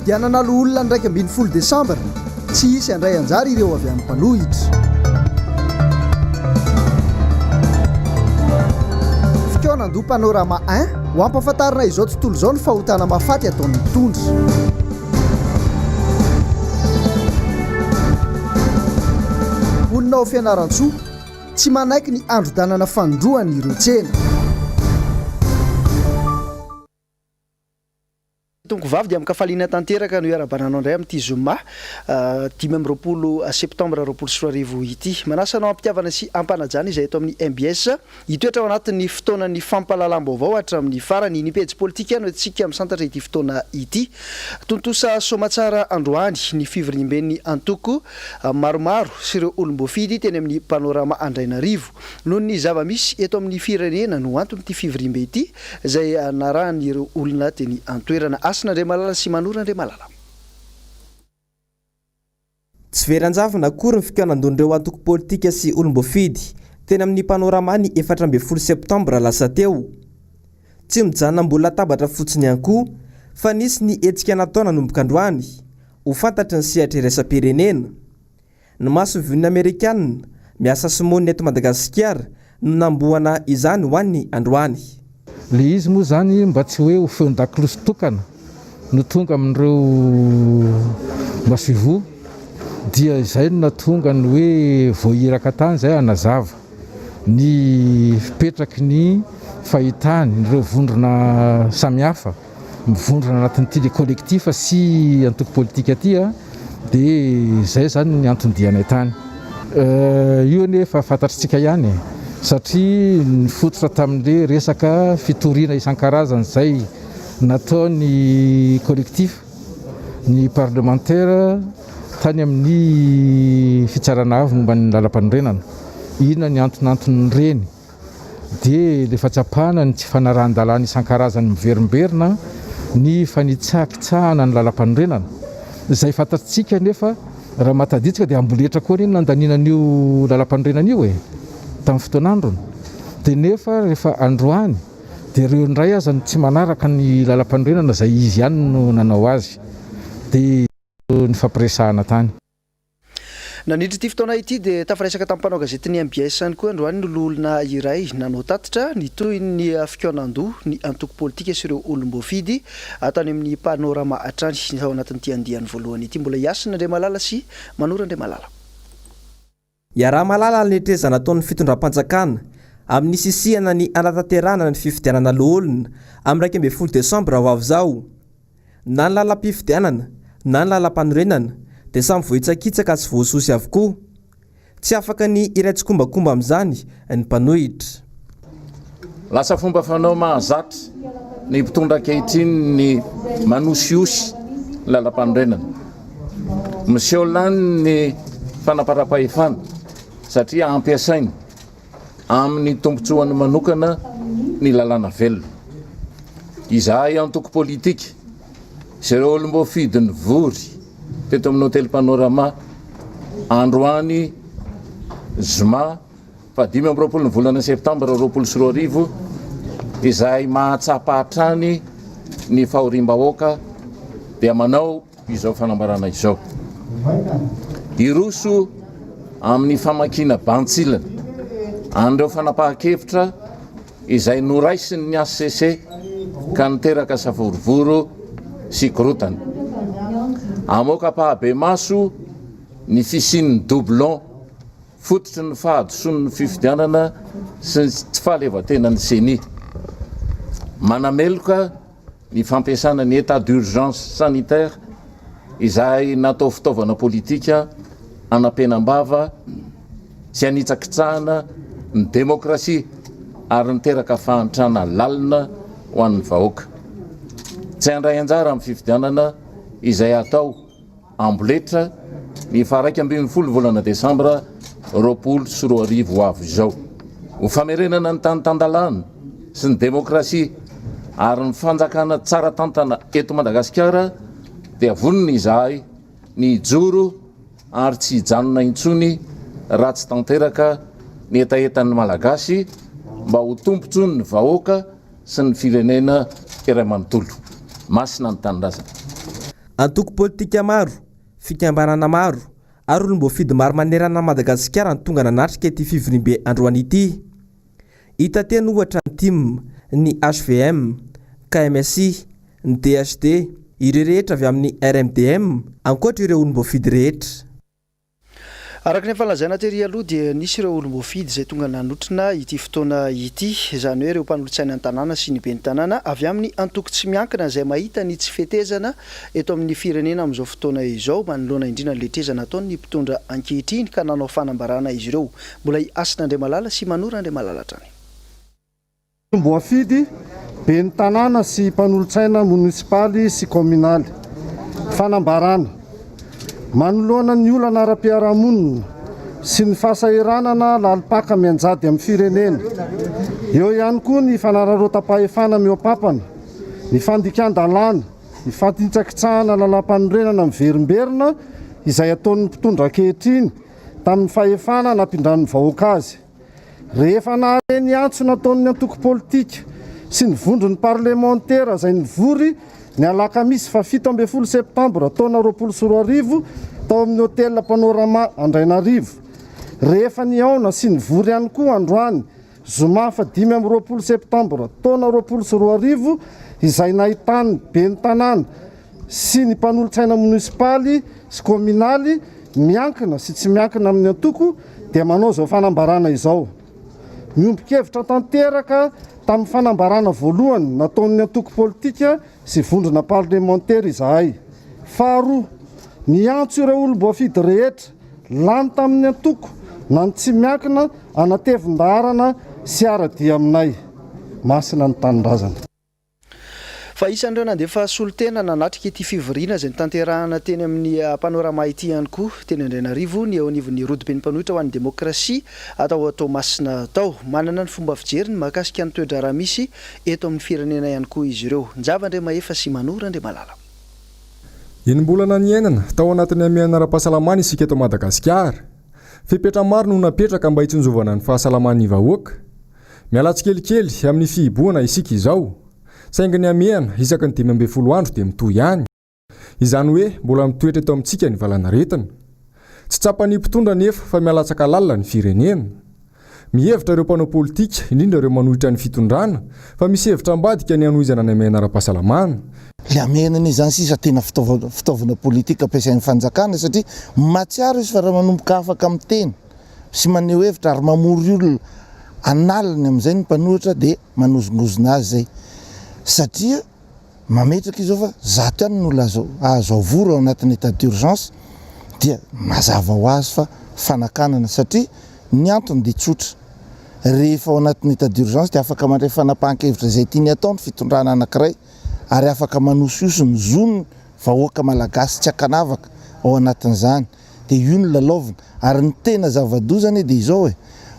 Fifidianana loholona ny 11 desambra, tsy hisy handray anjara ireo avy amin'ny mpanohitra. Fikaonandoha Panorama I, ho ampahafantarina izao tontolo izao ny fahotana mahafaty ataon'ny mpitondra. Mponina ao Fianarantsoa, tsy manaiky ny handrodanana fanindroany ireo tsena. Tongovavy dia amin-kafaliana tanteraka no iarahabana anao indray amin'ity zoma 25 septambra 2020 ity. Manasa anao am-pitiavana sy am-panajana izay eto amin'ny mbs hitoetra ao anatin'ny fotoanan'ny fampahalalam-baovao hatramin'ny farany. Ny pejy politika no entintsika misantatra ity fotoana ity. Tontosa soamatsara androany ny fivoriamben'ny antoko maromaro sy ireo olom-boafidy teny amin'ny Panorama Andrainarivo. Noho ny zava-misy eto amin'ny firenena no anton'ity fivoriambe ity. izay narahan'ireo olona teny an-toerana. Hasina Andriamalala sy Manoro Andriamalala. Tsy very an-javona akory ny fikaonandohan'ireo antoko politika sy olom-boafidy teny amin'ny Panorama ny 14 septambra lasa teo. Tsy mijanona ambony latabatra fotsiny ihany koa fa nisy ny hetsika natao nanomboka androany ho fantatry ny sehatra iraisam-pirenena. Ny masoivohon'ny Amerikanina miasa sy monina eto Madagasikara no nambohana izany ho an'ny androany. Le izy moa zany mba tsy hoe ho feon-dakolosy tokana no tonga amin'ireo masoivoho dia izay no nahatonga ny hoe voahiraka tany izay hanazava ny fipetraky ny fahitany ireo vondrona samihafa. mivondrona anatin'ity le collectif sy antoko politika ity a, dia izay izany ny anton-dianay tany. Io anie efa fantatritsika ihany e, satria nifototra tamin'le resaka fitoriana isan-karazany izay nataon'ny collectif, ny parlemantera tany amin'ny fitsarana avo momba ny lalampanorenana. Inona ny antonanton'ireny? dia ilay fahatsapana ny tsy fanarahan-dalàna isan-karazany miverimberina, ny fanitsakitsahana ny lalampanorenana, izay fantatsika anefa raha mahatadiditsika dia amboletra koa anie ny nandaniana an'io lalampanorenana io e, tamin'ny fotoan'androny, dia nefa rehefa androany dia ireo indray aza no tsy manaraka ny lalampanorenana izay izy ihany no nanao azy, dia nifampiresahana tany. Nandritra ity fotoana ity dia tafaresaka tamin'ny mpanao gazetin'ny mbs ihany koa androany ny loholona iray nanao tatitra ny tohin'ny fikaonandoha ny antoko politika sy ireo olom-boafidy tany amin'ny Panorama hatrany tao anatin'ity andiany voalohany ity. Mbola i Hasina Andriamalala sy Manoro Andriamalala. Iaraha-mahalala ny letreza nataon'ny fitondram-panjakana amin'ny nisisihana ny hanatanterahana ny fifidianana loholona amin'ny 11 desambra ho avy izao. Na ny lalam-pifidianana na ny lalam-panorenana dia samy voahitsakitsaka sy voasosy avokoa. Tsy afaka ny hiray tsikombakomba amin'izany ny mpanohitra. Lasa fomba fanao mahazatra ny mpitondra ankehitriny ny manosihosy ny lalam-panorenana. Miseho lany ny fanaparam-pahefana satria ampiasainy amin'ny tombontsoany manokana ny lalàna velona. Izahay antoko politika sy ireo olom-boafidy nivory teto amin'ny Hotely Panorama androany zoma faha 25 ny volana septambra 2020 izay mahatsapa hatrany ny fahoriam-bahoaka dia manao izao fanambarana izao. Hiroso amin'ny famakiana bantsilana an'ireo fanapahan-kevitra izay noraisin'ny hcc ka niteraka savorovoro sy korontana. Hamoaka ampahabemaso ny fisian'ny doublon fototry ny fahadisoan'ny fifidianana sy ny tsy fahaleovantenan'ny Ceni. Manameloka ny fampiasana ny état d'urgence sanitaire izay natao fitaovana politika hanampenam-bava sy hanitsakitsahana ny demokrasia ary niteraka fahantrana lalina ho an'ny vahoaka. Tsy handray anjara amin'ny fifidianana izay hatao Amboletra, ny faha-11 volana desambra 2020 ho avy izao. Ho famerenana ny tany tan-dalàna sy ny demokrasia ary ny fanjakana tsara tantana eto Madagasikara dia vonona izahay ny hijoro ary tsy hijanona intsony raha tsy tanteraka ny hetahetan'ny Malagasy mba ho tombontsoan'ny vahoaka sy ny firenena iray manontolo. Masina ny tanindrazana. Antoko politika maro, fikambanana maro ary olom-boafidy maro manerana an'i Madagasikara no tonga nanatrika ity fivoriambe androany ity. Hita teny ohatra ny tim, ny hvm, KMSI, ny DHD, ireo rehetra avy amin'ny RMDM, ankoatra ireo olom-boafidy rehetra. Araka ny efa nolazaina tery aloha dia nisy ireo olom-boafidy izay tonga nanotrona ity fotoana ity, izany hoe ireo mpanolotsaina ny tanàna sy ny ben'ny tanàna avy amin'ny antoko tsy miankina izay mahita ny tsy fetezana eto amin'ny firenena amin'izao fotoana izao manoloana indrindra ny letrezana ataon'ny mpitondra ankehitriny ka nanao fanambarana izy ireo. Mbola i Hasina Andriamalala sy Manoro Andriamalala hatrany. Olom-boafidy, ben'ny tanàna sy mpanolotsaina monisipaly sy kaominaly. Fanambarana. Manoloana ny olana ara-piarahamonina sy ny fahasahiranana lalim-paka mianjady amin'ny firenena, eo ihany koa ny fanararaotam-pahefana mihoa-pampana, ny fandikan-dalàna, ny fanitsakitsahana lalàmpanorenana miverimberina izay ataon'ny mpitondra ankehitriny tamin'ny fahefana nampindramin'ny vahoaka azy. Rehefa nahare ny antso nataon'ny antoko politika sy ny vondron'ny parlemantera izay nivory ny alakamisy faha 17 septambra taona 2020 tao amin'ny Hotel Panorama Andrainarivo, rehefa nihaona sy nivory ihany koa androany zoma faha 25 septambra taona 2020 izay nahitan'ny ben'ny tanàna sy ny mpanolotsaina monisipaly sy kaominaly miankina sy tsy miankina amin'ny antoko dia manao izao fanambarana izao. Miombon-kevitra tanteraka tamin'ny fanambarana voalohany nataon'ny antoko politika sy vondrona parlemantera izahay. Faharoa, miantso ireo olom-boafidy rehetra lany tamin'ny antoko na ny tsy miankina hanatevin-daharana sy hiara-dia aminay. Masina ny tanindrazana. Fa isan'ireo nandefa solontena nanatrika ity fivoriana izay notanterahana teny amin'ny Panorama ity ihany koa teny Andrainarivo ny eo anivon'ny Rodoben'ny Mpanohitra ho an'ny Demokrasia atao ao Toamasina tao. Manana ny fomba fijeriny mahakasika ny toe-draharaha misy eto amin'ny firenena ihany koa izy ireo. Njava Andriamahefa sy Manoro Andriamalala. Enim-bolana niainana tao anatin'ny hamehana ara-pahasalamana isika eto Madagasikara. Fepetra maro no napetraka mba hitsinjovana ny fahasalaman'ny vahoaka. Miala tsikelikely amin'ny fihibohana isika izao, saingy ny hamehana isaky ny 15 andro dia mitohy ihany. Izany hoe mbola mitoetra eto amintsika ny valanaretina. Tsy tsapan'ny mpitondra anefa fa mihalatsaka lalina ny firenena. Mihevitra ireo mpanao politika, indrindra ireo manohitra ny fitondrana, fa misy hevitra ambadika ny hanohizana ny hamehana ara-pahasalamana. Ilay hamehana anie izany sisa tena fitaovana politika ampiasain'ny fanjakana satria mahatsiaro izy fa raha manomboka afaka miteny sy maneho hevitra ary mamory olona an'aliny amin'izay ny mpanohitra dia manozongozona azy izay satria mametraka izy zao fa zato ihany no olona azo azo avory ao anatin'ny état d'urgence dia mazava ho azy fa fanakanana satria ny antony dia tsotra rehefa ao anatin'ny état d'urgence dia afaka mandray fanapahan-kevitra izay tiany atao ny fitondrana anankiray ary afaka manosihosy ny zon'ny vahoaka malagasy tsy ankanavaka ao anatin'izany dia io no lalaovina ary ny tena zava-doza anie dia izao e,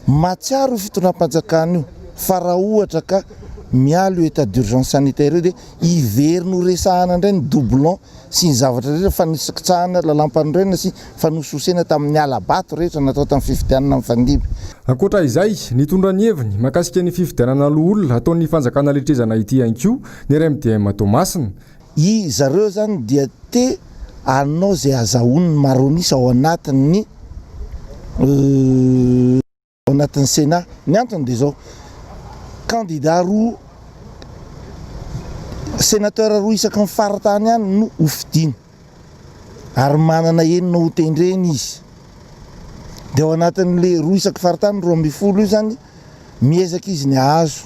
mahatsiaro io fitondram-panjakana io fa raha ohatra ka miala io état d'urgence sanitaire io dia hiverina ho resahana indray ny doublon sy ny zavatra rehetra fanisokitsahana lalàmpanorenana sy fanosihosena tamin'ny hala-bato rehetra natao tamin'ny fifidianana mifandimby. Ankoatra izay, nitondra ny heviny mahakasika ny fifidianana loholona ataon'ny fanjakana letrezana ity ihany koa ny RMDM Toamasina. I zareo zany dia te hanao zay azahoany ny maronisa ao anatin'ny ao anatin'ny Sénat. Ny antony dia zao, candidat roa, sénateur roa isaky ny faritany ihany no ho fidiana ary manana enina ho tendrena izy. Dia ao anatin'le roa isaky faritany, 12 io zany, Miezaka izy ny hahazo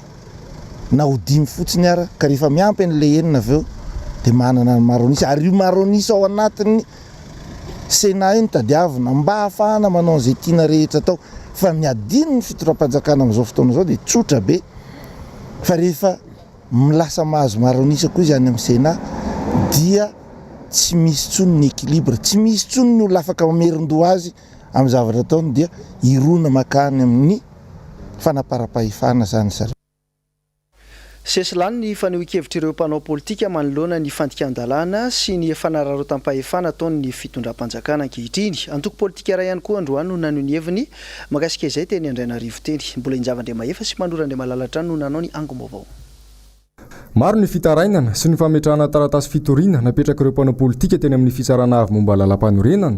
na ho dimy fotsiny ara ka rehefa miampy an'ilay enina avy eo dia manana ny maro an'isa ary io maro an'isa ao anatin'ny Sénat io no tadiavina mba hahafahana manao an'izay tiana rehetra atao fa ny adinon'ny fitondram-panjakana amin'izao fotoana izao dia tsotra be fa rehefa lasa mahazo maro an'isa koa izy any amin'ny Sénat dia tsy misy intsony ny équilibre, tsy misy intsony ny olona afaka mamerin-doha azy amin'ny zavatra ataony dia hirona makany amin'ny fanaparam-pahefana izany zareo. Sesilany ny fanehoan-kevitr'ireo mpanao politika manoloana ny fandikan-dalàna sy ny fanararaotam-pahefana ataon'ny fitondram-panjakana ankehitriny. Antoko politika iray ihany koa androany no naneho ny heviny mahakasika izay teny Andrainarivo teny. Mbola Injava Andriamahefa sy Manoro Andriamalala hatrany no nanao ny angom-baovao. Maro ny fitarainana sy ny fametrahana taratasy fitoriana napetrak'ireo mpanao politika teny amin'ny Fitsarana Avo momba ny Lalàmpanorenana,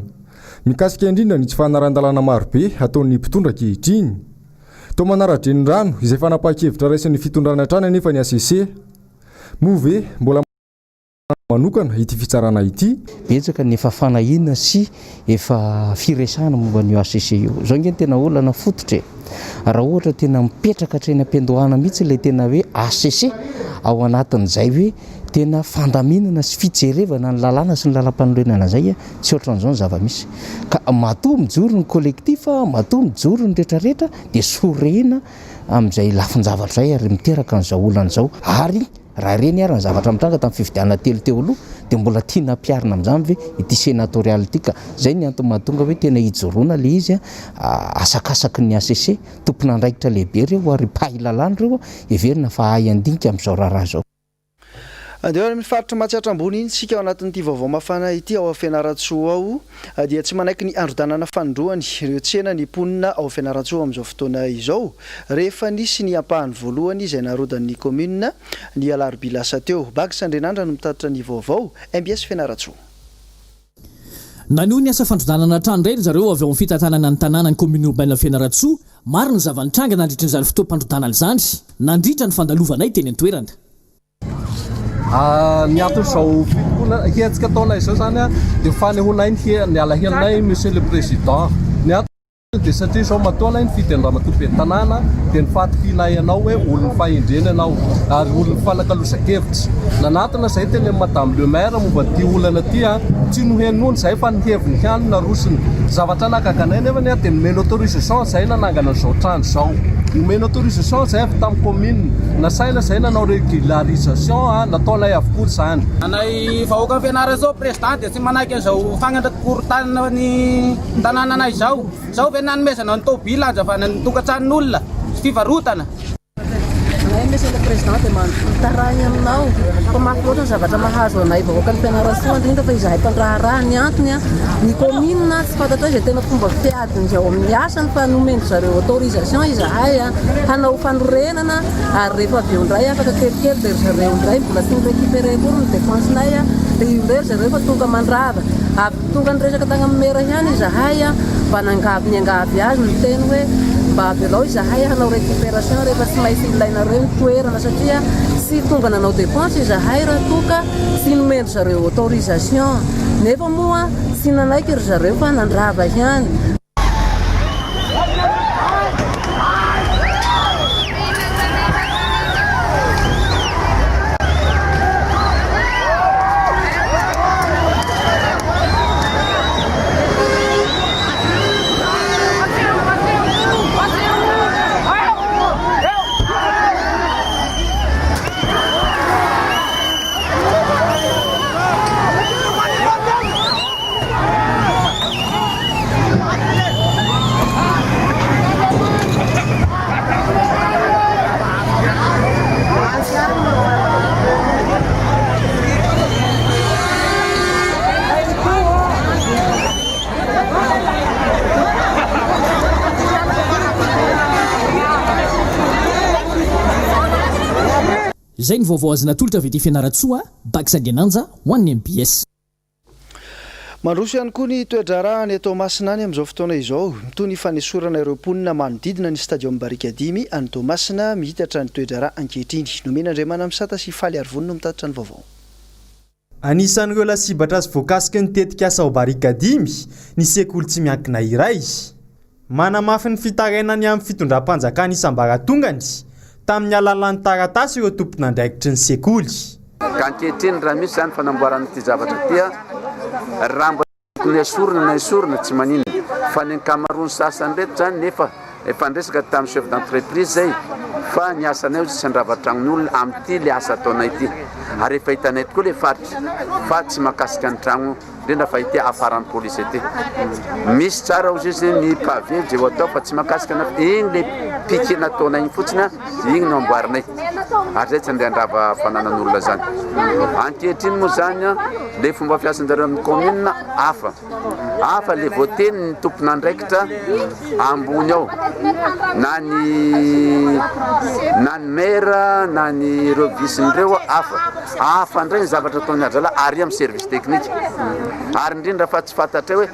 mikasika indrindra ny tsy fanarahan-dalàna marobe ataon'ny mpitondra ankehitriny. Toa manara-drenirano izay fanapahan-kevitra raisin'ny fitondrana hatrany anefa ny hcc. Moa ve mbola manokana ity fitsarana ity? Betsaka ny efa fanahiana sy efa firesahana momba an'io hcc io. Izao ange no tena olana fototra e! Raha ohatra tena mipetraka hatreny am-piandohana mihitsy ilay tena hoe hcc ao anatin'izay hoe tena fandaminana sy fijerevana ny lalàna sy ny lalampanorenana izay, tsy ohatran'izao ny zava-misy. Ka matoa mijoro ny collectif, matoa mijoro ny retraretra dia sorena amin'izay lafin-javatra izay ary miteraka an'izao olana izao. Ary raha ireny ary ny zavatra mitranga tamin'ny fifidianana telo teo aloha dia mbola tiana ampiharina amin'izany ve ity senatorial ity ka izay ny antony mahatonga hoe tena hijoroana ilay izy asakasaky ny hcc, tompon'andraikitra lehibe ireo ary mpahay lalàna ireo heverina fa hahay handinika amin'izao raharaha izao. Andeha any amin'ny faritra Matsiatra Ambony iny isika ao anatin'ity vaovao mafana ity ao Fianarantsoa ao dia tsy manaiky ny handrodanana fanindroany ireo tsena ny mponina ao Fianarantsoa amin'izao fotoana izao rehefa nisy ny ampahany voalohany izay narodan'ny kaominina ny alarobia lasa teo. Bags Andrianandra no mitatitra ny vaovao, mbs Fianarantsoa. Nanohy ny asa fandrodanana hatrany indray ry zareo avy ao amin'ny fitantanana ny tanàna ny commune urbaine Fianarantsoa. Maro ny zava-nitranga nandritra izany fotoam-pandrodanana izany nandritra ny fandalovanay teny an-toerana. Ny anton'izao fitokonana, hetsika ataonay izao izany dia ho fanehoanay ny alahelonay Monsieur le Président. Ny antony dia satria izao matoa anay nifidy an'i Ramatoa Ben'ny Tanàna dia ny fahatokianay anao hoe olon'ny fahendrena ianao ary olon'ny fanakalozan-kevitra. Nanatona izahay teny amin'i Madame le Maire momba an'ity olana ity, tsy nohenoiny izahay fa ny heviny ihany no narosony. Zavatra nahagaga anay anefa dia nomena autorisation izahay nanangana an'izao trano izao. Nomena autorisation izahay avy tamin'ny commune. Nasaina izahay nanao régularisation, nataonay avokoa izany. Anay vahoakan'i Fianarantsoa président dia tsy manaiky an'izao fandrakorontanana ny tanànanay izao. Izao ve nanomezana ny tôbila hanazavana ny tokantranon'olona sy fivarotana. Anay Monsieur le Président dia mitaraigna aminao fa mafy loatra ny zavatra mahazo anay vahoakan'i Fianarantsoa indrindra fa izahay mpandraharaha. Ny antony, ny commune tsy fantatray izay tena fomba fiadiny ao amin'ny asany fa nomen-dry zareo autorisation izahay hanao fanorenana ary rehefa avy eo indray afaka kelikely dia ry zareo indray mbola tsy ni-récupérer akory ny dépense-nay dia io indray ry zareo efa tonga mandrava. Avy tonga niresaka tany amin'ny maire ihany izahay mba nangavy niangavy azy niteny hoe mba avelao izahay hanao récupération rehefa tsy maintsy ilainareo ny toerana satria tsy tonga nanao dépense izahay raha toa ka tsy nomen-dry zareo autorisation nefa moa tsy nanaiky ry zareo fa nandrava ihany. Izay ny vaovao azo natolotra avy aty Fianarantsoa, Bax Andriananja ho an'ny mbs. Mandroso ihany koa ny toe-draharaha any Toamasina any amin'izao fotoana izao. Mitohy ny fanesorana ireo mponina manodidina ny Stadium Barikadimy any Toamasina. Mihitatra ny toe-draharaha ankehitriny. Nomena Andriamanamisata sy Faly Arivony no mitatitra ny vaovao. Anisan'ireo lasibatra sy voakasiky ny tetikasa ao Barikadimy ny sekoly tsy miankina iray. Manamafy ny fitarainany amin'ny fitondram-panjakana isam-baratongany tamin'ny alalan'ny taratasy ireo tompon'andraikitry ny sekoly. Ka ankehitriny raha misy izany fanamboarana ity zavatra ity, raha mbola tokony esorina na esorina tsy maninona, fa ny ankamaroan'ny sasany ireto izany nefa efa niresaka tamin'ny chef d'entreprise izay fa ny asanay hozy tsy handrava tragnon'olona amin'ity le asa ataonay ity, ary efa hitanay tokoa le faritra fa tsy mahakasika ny tragno. Indrindra fa ity afaran'ny polisy ity. Misy tsara hozy izy ny pavé izay ho atao fa tsy mahakasika anay fa iny le piquet nataonay iny fotsiny an, iny no amboarinay. Ary zay tsy andeha handrava fananan'olona zany. Ankehitriny moa zany an, le fomba fiasan-jareo amin'ny commune hafa. Hafa le voateny ny tompon'andraikitra ambony ao na ny na ny maire na ny ireo vice-n'ireo hafa. Hafa indray ny zavatra ataon'ny adrala ary amin'ny service technique. Ary indrindra fa tsy fantatray hoe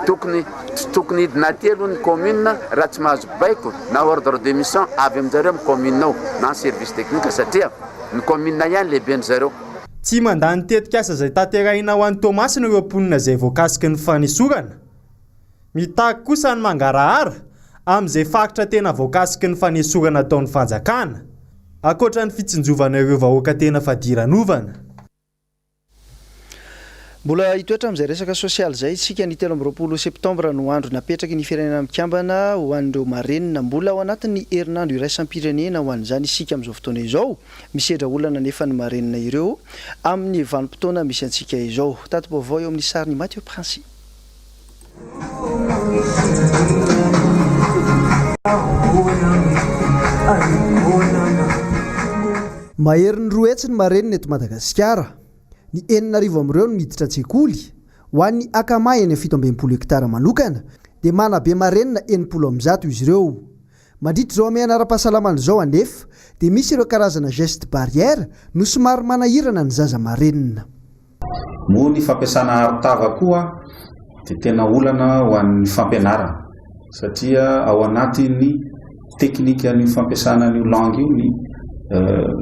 tokony tsy tokony hidina aty aloha ny commune raha tsy mahazo baiko na ordre de mission avy aminjareo amin'ny commune ao na ny service technique satria ny commune ihany lehiben-dry zareo. Tsy mandà ny tetikasa izay tanterahina ho an'i Toamasina ireo mponina izay voakasiky ny fanesorana. Mitaky kosa ny mangarahara amin'izay faritra tena voakasiky ny fanesorana ataon'ny fanjakana, ankoatra ny fitsinjovana ireo vahoaka tena fadiranovana. Mbola hitoetra amin'izay resaka sosialy izay isika, ny 23 septambra no andro napetraky ny Firenena Mikambana ho an'ireo marenina. Mbola ao anatin'ny herinandro iraisam-pirenena ho an'izany isika amin'izao fotoana izao. Misedra olana anefa ny marenina ireo amin'ny vanim-potoana misy antsika izao. Tati-baovao eo amin'ny sarin'i Mathieu Princy. Maherin'ny 200 ny marenina eto Madagasikara. Ny 6000 amin'ireo no miditra an-tsekoly. Ho an'ny Akama eny 67 hektara manokana dia manabe marenina 160 izy ireo. Mandritra izao hamehana ara-pahasalamana izao anefa dia misy ireo karazana gestes barrières no somary manahirana ny zaza marenina. Moa ny fampiasana arotava koa dia tena olana ho an'ny fampianarana satria ao anatin'ny teknikan'io fampiasana an'io langue io ny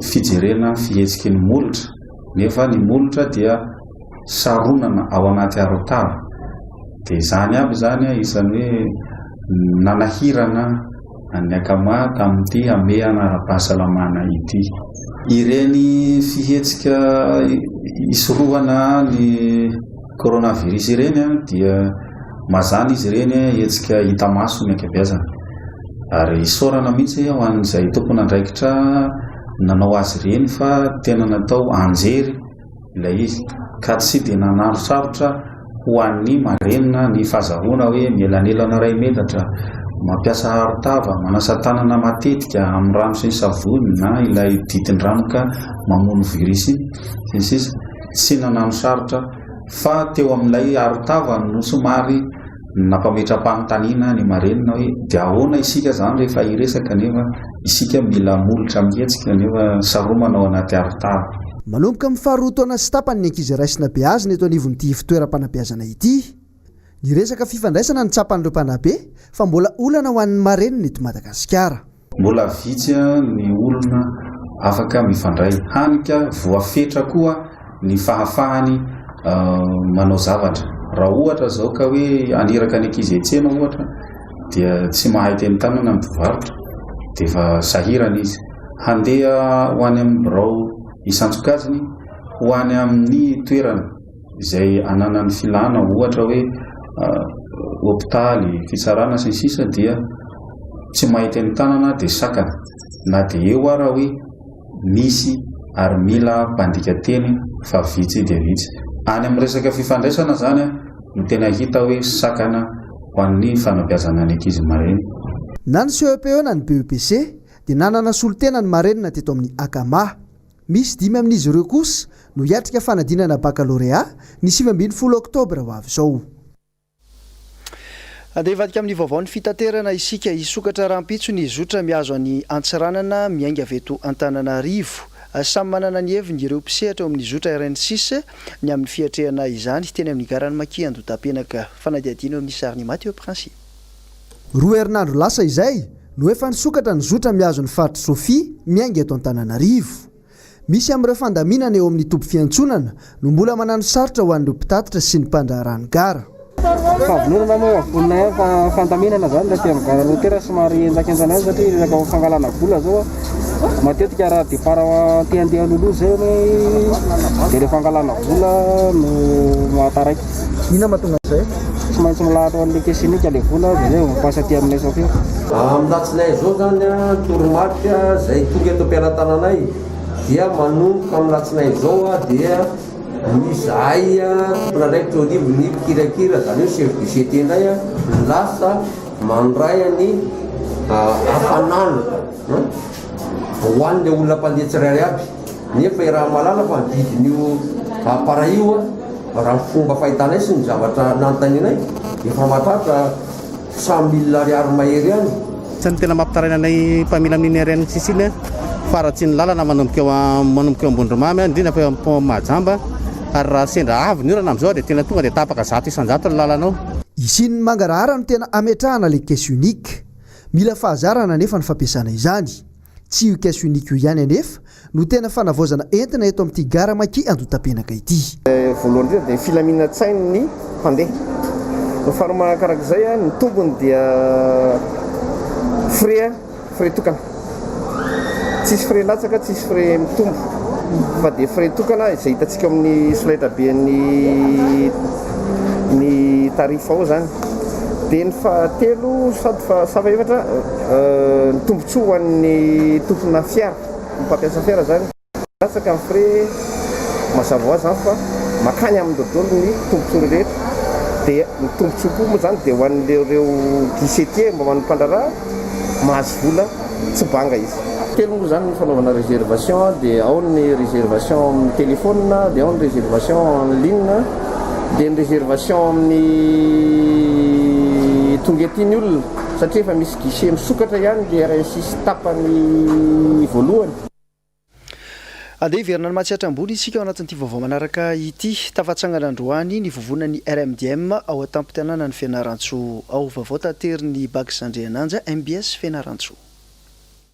fijerena fihetsiky ny molotra nefa ny molotra dia saronana ao anaty arotava dia izany aby izany isan'ny hoe nanahirana an'ny Akama tamin'ity hamehana ara-pahasalamana ity. Ireny fihetsika hisorohana ny coronavirus ireny dia mazàna izy ireny hetsika hita maso ny ankabeazany. Ary isaorana mihitsy ho an'izay tompon'andraikitra nanao azy ireny fa tena natao anjery ilay izy ka tsy dia nanano-sarotra ho an'ny marenina ny fahazahoana hoe mielanelana iray metatra, mampiasa arotava, manasa tanana matetika amin'ny rano sy ny savony na ilay ditin-dranoka mamono virus iny sy ny sisa Tsy nanano-sarotra fa teo amin'ilay arotava no somary Nampametra-panontaniana ny marenina hoe dia ahoana isika izany rehefa hiresaka nefa isika mila molotra mihetsika nefa saromana ao anaty arotava. Manomboka amin'ny faharoa taona sy tapany ny ankizy raisina beazina eto anivon'ity ivotoeram-panabeazana ity. Ny resaka fifandraisana no tsapan'ireo mpanabe fa mbola olana ho an'ny marenina eto Madagasikara. Mbola vitsy ny olona afaka mifandray, hany ka voafetra koa ny fahafahany manao zavatra. Raha ohatra izao ka hoe haniraka ny ankizy hiantsena ohatra dia tsy mahay teny tanana ny mpivarotra dia efa sahirana izy. Handeha ho any amin'ny birao isan-tsokajiny, ho any amin'ny toerana. izay ananany filana ohatra hoe hopitaly, fitsarana sy ny sisa dia tsy mahay teny tanana dia sakana na dia eo ara hoe misy ary mila mpandika teny fa vitsy dia vitsy. Any amin'ny resaka fifandraisana zany no tena hita hoe sakana ho an'ny fanabeazana ny ankizy marina. Na ny CEPE na ny BEPC dia nanana solontena ny marenina teto amin'ny Akama. Misy dimy amin'izy ireo kosa no hiatrika fanadinana bakalorea ny 19 oktobra ho avy izao. Andeha hivadika amin'ny vaovaon'ny fitaterana isika. Hisokatra rahampitso ny zotra mihazo an'i Antsiranana miainga avy eto Antananarivo. Samy manana ny heviny ireo mpisehatra eo amin'ny zotra RN six ny amin'ny fiatrehana izany teny amin'ny garan'i Maki Andotapenaka. Fanadihadiana eo amin'ny sarin'i Mathieu Princi. Roa herinandro lasa izay no efa nisokatra ny zotra mihazo ny faritr'i Sofia miainga eto Antananarivo. Misy amin'ireo fandaminana eo amin'ny toby fiantsonana no mbola manano sarotra ho an'ireo mpitatitra sy ny mpandraharaha ny gara. Fahavononana moa efa vonona ihany fa fandaminana izany ilay aty amin'ny gara routière somary henjakenjana ihany satria resaka fangalana vola izao matetika raha départ te handeha alohaloha izay dia ilay fangalana vola no mahataraiky. Inona mahatonga an'izay? Tsy maintsy milahatra ho an'ilay caisse unique ilay vola dia izay vao mi-passe aty aminay chauffeur. Amin'ny alatsinainy izao izany toromarika izay tonga eto am-pelatananay dia manomboka amin'ny alatsinainy izao dia Ny izahay tompon'andraikitra eo anivon'ny mpikirakira, izany hoe chef de GT indray no lasa mandray ny hafanana ho an'ilay olona mpandeha tsirairay avy. Nefa iaraha-mahalala fa ny vidin'io appareil io raha ny fomba fahitanay sy ny zavatra nanontanianay efa mahatratra 100000 ariary mahery any. Isan'ny tena mampitaraina anay mpamily amin'iny RN six iny faharatsian'ny lalana manomboka eo manomboka eo Ambondromamy indrindra fa eo amin'ny pont Mahajamba ary raha sendra avy ny orana amin'izao dia tena tonga dia tapaka 100% ny lalana ao. Hisian'ny mangarahara no tena ametrahana ilay caisse unique. Mila fahazarana anefa ny fampiasana izany. Tsy io caisse unique io ihany anefa no tena fanavaozana entina eto amin'ity gara Maki Andotapenaka ity. Voalohany indrindra dia ny filaminan-tsain'ny mpandeha. Ny faharoa manakarak'izay, ny tombony dia frais, frais tokana. Tsisy frais latsaka, tsisy frais mitombo fa dia frais tokana izay hitantsika ao amin'ny solaitraben'ny ny tarif ao izany. Dia ny fahatelo sady fa fahaefatra, ny tombontsoa ho an'ny tompona fiara, ny mpampiasa fiara izany, latsaka ny frais, mazava ho azy izany fa makany aminy daholo ny tombontsoa rehetra, dia ny tombontsoa koa moa izany dia ho an'ireo guichetier mba ho an'ny mpandraharaha mahazo vola tsy banga izy. Telo moa izany ny fanaovana réservation dia ao ny réservation amin'ny téléphone dia ao ny réservation en ligne dia ny réservation amin'ny tonga ety ny olona satria efa misy guichet misokatra ihany le RN6 tapany voalohany. Andeha hiverina any Matsiatra Ambony isika ao anatin'ity vaovao manaraka ity. Tafatsangana androany ny vovonan'ny RMDM ao an-tampon-tanànan'i Fianarantsoa ao. Vaovao taterin'i Bax Andriananja, mbs Fianarantsoa.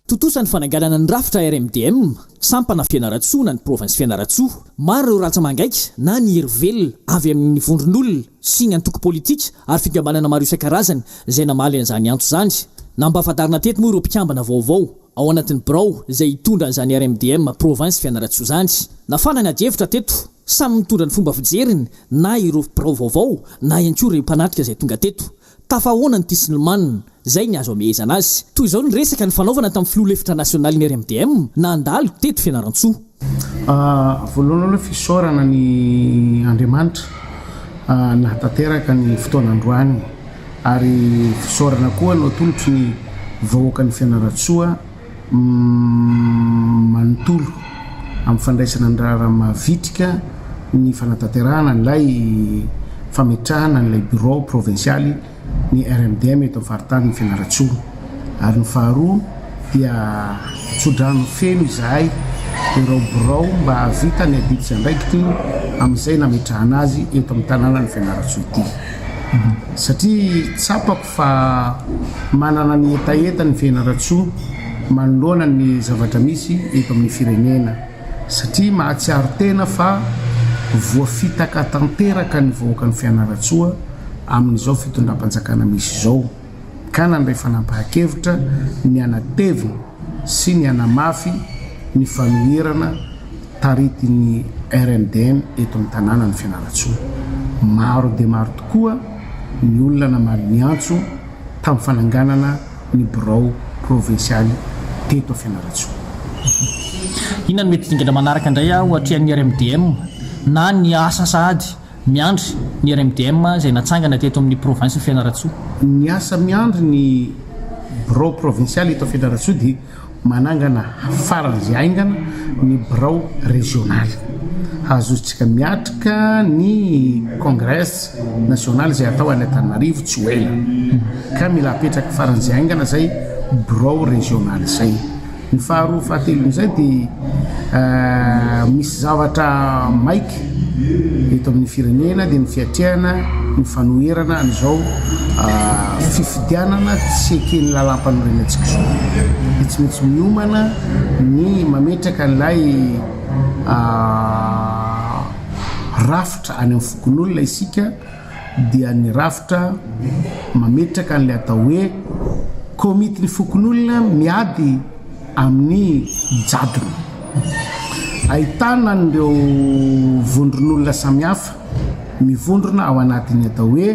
Tontosa ny fananganana ny rafitra RMDM, sampana Fianarantsoa na ny province Fianarantsoa. Maro ireo rantsa-mangaika na ny hery velona avy amin'ny vondron'olona sy ny antoko politika ary fikambanana maro isan-karazany izay namaly an'izany antso izany. Nampahafantarina teto moa ireo mpikambana vaovao ao anatin'ny birao izay hitondra an'izany RMDM province Fianarantsoa izany. Nafana ny adihevitra teto, samy nitondra ny fomba fijeriny na ireo birao vaovao na ihany koa ireo mpanatrika izay tonga teto. Tafahaona ny Tisnlman, izay ny azo amehezana azy. Toy izao ny resaka nifanaovana tamin'ny filoha lefitra nasionalin'ny RMDM nandalo teto Fianarantsoa. Voalohany aloha fisaorana ny Andriamanitra nahatanteraka ny fotoana androany ary fisaorana koa no atolotro ny vahoakan'i Fianarantsoa manontolo amin'ny fandraisana ny raharaha mavitrika ny fanatanterahana an'ilay fametrahana an'ilay birao provinsialy ny RMDM eto amin'ny faritanin'i Fianarantsoa. Ary ny faharoa dia tsodrano feno izahay ireo birao mba hahavita ny adidy sy andraikitry amin'izay nametrahana azy eto amin'ny tanànan'i Fianarantsoa ity. Satria tsapako fa manana ny hetaheta ny Fianarantsoa manoloana ny zavatra misy eto amin'ny firenena satria mahatsiaro tena fa voafitaka tanteraka ny vahoakan'i Fianarantsoa amin'izao fitondram-panjakana misy izao ka nandray fanapahan-kevitra ny hanatevina sy ny hanamafy ny fanoherana taritin'ny RMDM eto amin'ny tanànan'i Fianarantsoa. Maro dia maro tokoa ny olona namaly ny antso tamin'ny fananganana ny birao provinsialy teto Fianarantsoa. Inona no mety dingana manaraka indray ho atrehan'ny RMDM na ny asa sahady miandry ny RMDM izay natsangana teto amin'ny province Fianarantsoa? Ny asa miandry ny birao provinsialy eto Fianarantsoa dia Manangana faran'izay haingana ny birao rezionaly. Hahazoantsika miatrika ny Congrès national izay hatao any Antananarivo tsy ho ela. Ka mila apetraka faran'izay haingana izay birao rezionaly izay. Ny faharoa fahatelon'izay dia misy zavatra maika eto amin'ny firenena dia ny fiatrehana ny fanoherana an'izao fifidianana tsy eken'ny lalàmpanorenantsika izao. Dia tsy maintsy miomana ny mametraka an'ilay rafitra any amin'ny fokonolona isika dia ny rafitra mametraka an'ilay atao hoe komitin'ny fokonolona miady amin'ny jadona. Ahitana an'ireo vondron'olona samihafa mivondrona ao anatin'ny atao hoe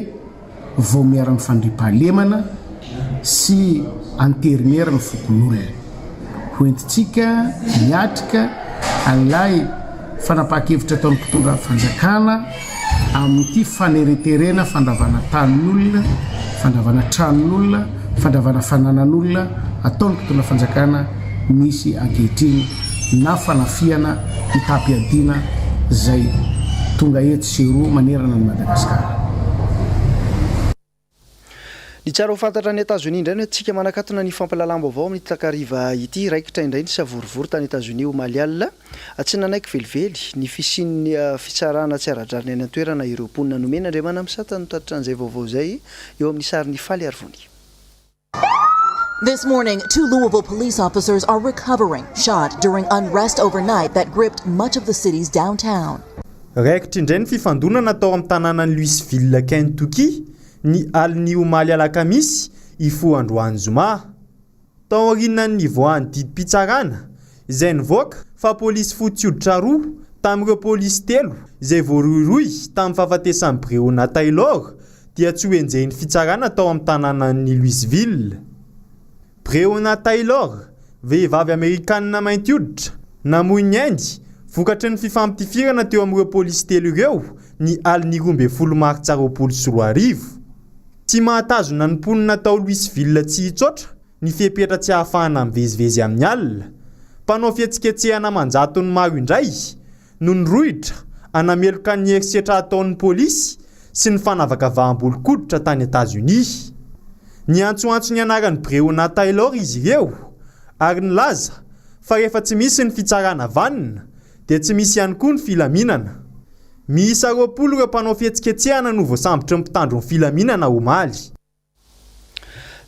Vaomieran'ny Fandriampahalemana sy Anterimieran'ny Fokonolona. Hoentintsika miatrika an'ilay. fanapahan-kevitra ataon'ny mpitondra fanjakana amin'ity fanereterena fandravana tanin'olona, fandravana tranon'olona, fandravana fananan'olona ataon'ny mpitondra fanjakana misy ankehitriny na fanafihana mitam-piadiana izay tonga etsy sy eroa manerana an'i Madagasikara. Ny tsara ho fantatra any Etazonia indray no entintsika manakatona ny fampahalalam-baovao amin'ity takariva ity. Raikitra indray ny savorovoro tany Etazonia omaly alina. Tsy nanaiky velively ny fisian'ny fitsarana tsy ara-drariny any an-toerana ireo mponina. Nomena Andriamanamisata no tatitra an'izay vaovao izay eo amin'ny sarin'i Faly Arivony. This morning, two Louisville police officers are recovering, shot during unrest overnight that gripped much of the city's downtown. Raikitra indray ny fifandonana tao amin'ny tanànan'i Louisville, Kentucky, ny alin'ny omaly alakamisy hifoha androany zoma. Tao aorianan'ny nivoahan'ny didim-pitsarana izay nivoaka fa polisy fotsy hoditra roa tamin'ireo polisy telo izay voarohirohy tamin'ny fahafatesan'i Breonna Taylor dia tsy ho enjehin'ny fitsarana tao amin'ny tanànan'i Louisville. Breonna Taylor, vehivavy Amerikanina mainty hoditra, namoy ny ainy vokatry ny fifampitifirana teo amin'ireo polisy telo ireo ny alin'ny 12 martsa 2020. Tsy mahatazona ny mponina tao Louisville tsy hitsotra ny fepetra tsy ahafahana mivezivezy amin'ny alina. Mpanao fihetsiketsehana aman-jatony maro indray no nirohitra hanameloka ny herisetra ataon'ny polisy sy ny fanavakavaham-bolon-koditra tany Etazonia. Niantsoantso ny anaran'i Breonna Taylor izy ireo ary nilaza fa rehefa tsy misy ny fitsarana vanona dia tsy misy ihany koa ny filaminana. Miisa 20 ireo mpanao fihetsiketsehana no voasambotry ny mpitandro ny filaminana omaly.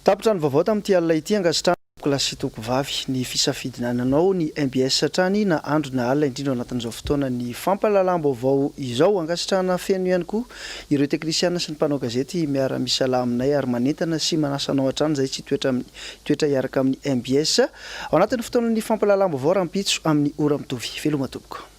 Tapitra ny vaovao tamin'ity alina ity, ankasitrahana tompokolahy sy tompokovavy ny fisafidina nanao ny mbs hatrany na andro na alina indrindra ao anatin'izao fotoanan'ny fampahalalam-baovao izao. Ankasitrahana feno ihany koa ireo teknisiana sy ny mpanao gazety miara-misalahy aminay ary manentana sy manasa anao hatrany izay tsy hitoetra amin'ny hitoetra hiaraka amin'ny mbs ao anatin'ny fotoanan'ny fampahalalam-baovao rahampitso amin'ny ora mitovy. Veloma tompoko.